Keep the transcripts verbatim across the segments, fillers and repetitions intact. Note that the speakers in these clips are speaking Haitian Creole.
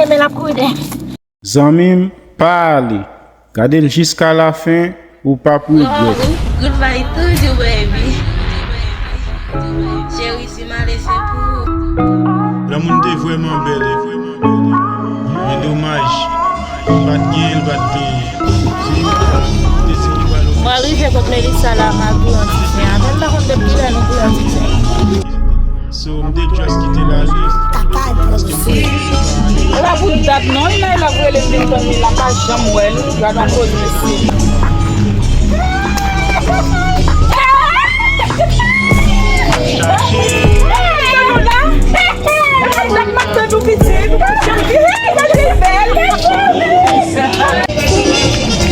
Men l ap kouri dèyè. Zanmi m, pa ale. Gade l jiska lafen, ou p ap regrèt. Goodbye to you, baby. Cheri, si m ale, se pou ou. Lanmou n te vrèman bèl, men domaj, m pa t gen, l pa t peye. M rive kot Melissa la, m al pou yon ti jen. Avè m pa konn depi kilè nou pou yon ti jen. So, m te just kite l ale. E pa pou dat non, li la, l ap rele m vin tann li, l ap pa janm wè l, gad yon koze mesye.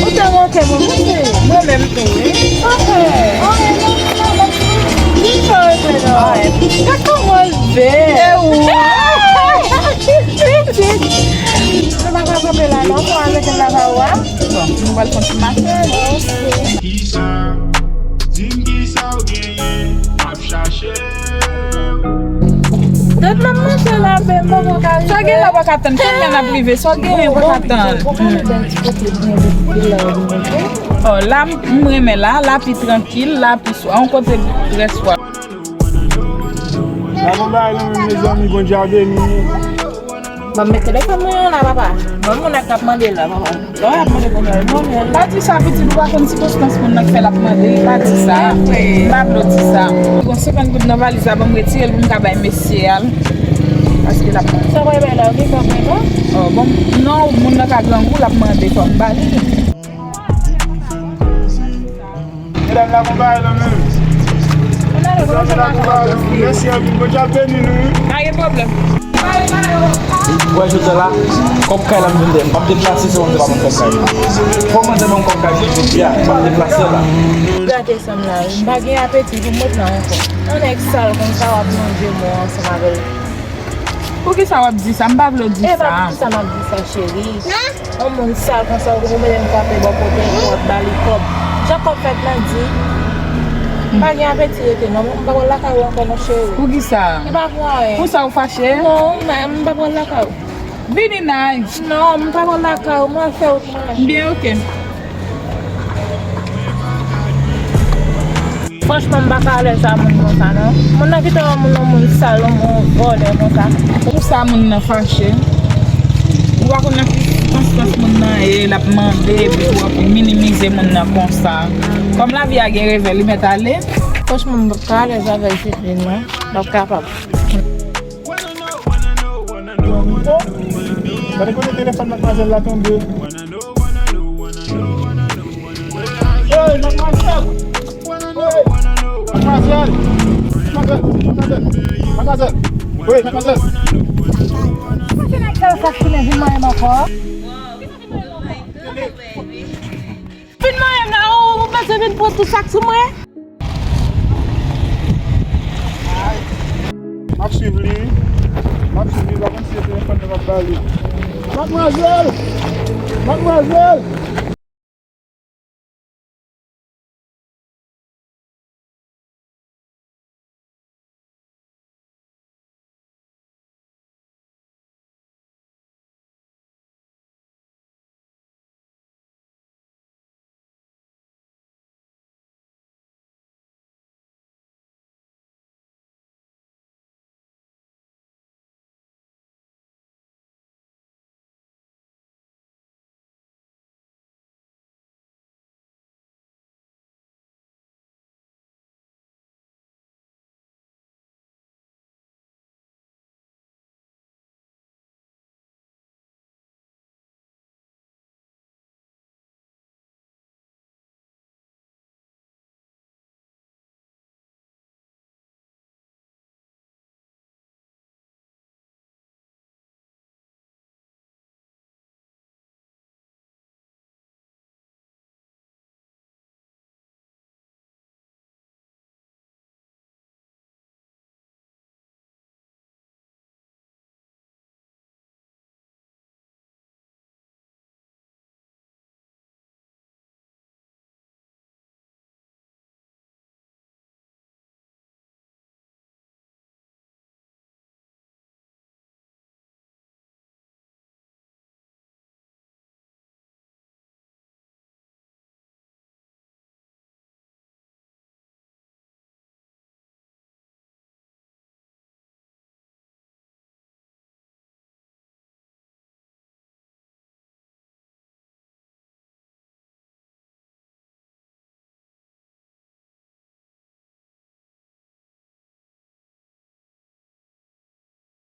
Ou te manke mwen, monchè. Mwen menm tou, wi. Ki sa w fè la? Gad kòman l bèl. E ou? Nou pa ka kanpe la, non, pou al mete m lakay ou a? Bon, nou pral fè yon ti mache. Kisa? Di m kisa w genyen? M ap chache w. Tout moun monte la, men m poko ka rive. Sa w gen la w pa ka tann. Kounye a n ap rive. Sa w genyen w pa ka tann. Oh, la m, m renmen la. La pi trankil, la pi swa. Yon kote rès swa. La gon bagay la menm, mezanmi, Bondye a beni nou. Ban m met telefòn mwen an la, papa. Ban m moun ak k ap mande la, papa. Lè y ap mande pou mwen, non, men. Pa di sa, pitit, ou pa konn sikonstans moun nan k fè l ap mande, pa di sa. M pa vle w di sa. Gon senkant goud nan valiz la, ban m retire l pou m ka bay mesye a l. Paske l ap mande. Sa w pral bay la, ou gen kòb mwen, non? Oh, bon, non, moun nan ka grangou, l ap mande, fò m ba li. Medam la, gon bagay la menm. Medam la, gon bagay la menm. Mèsi anpil. Bondye ap beni nou, wi. Pa gen pwoblèm. Wè, jodi a la, kòb kay la m vin dèyè. M p ap deplase, se yon pa ban m kòb kay. Fò w mande ban m kòb kay pou jodi a, m p ap deplase la. Gate sanm la, wi. M pa gen apeti pou m ret la ankò. Yon nèg sal konsa, w ap manje mò ansanm avè l. Poukisa w ap di sa? M pa vle w di sa. E pa poukisa m ap di sa, cheri. Yon moun sal konsa, ou mete l kanpe bò kote pou w ap ba li kòb. Jan kòb fèt nan di, m pa gen apeti rete non. M pa pral lakay ou ankò non, cheri. Poukisa? E pa pou anyen. Pou sa ou fache? Non, m, m pa pral lakay ou. Vini, Nay. Non, m pa pral lakay ou, mwen fè wout mwen. Byen, oke. Franchman, m pa ka alèz a moun konsa, non. Moun nan kite yon moun, yon moun sal, yon moun vòlè konsa. Pou sa moun nan fache. Ou pa konn nan ki sikonstans moun nan ye, l ap mande, epi w ap minimize moun nan konsa. Kòm lavi a gen revè, li mèt ale. Franchman, m pa ka alèz avèk Jacqueline, non. M p ap kapab. Gade kote telefòn madmwazèl la tonbe. Hey, madmwazèl! Hey, madmwazèl! Madmwazèl! Madmwazèl! Madmwazèl! Wi, madmwazèl! Sa se nèg sa yo k ap tounen vin manyen m ankò? Vin manyen m la, ou, ou bezwen vin pran tout sa k sou mwen? M ap swiv li, wi. M ap swiv li, pa konn si se telefòn nan m ap ba li. Madmwazèl! Madmwazèl!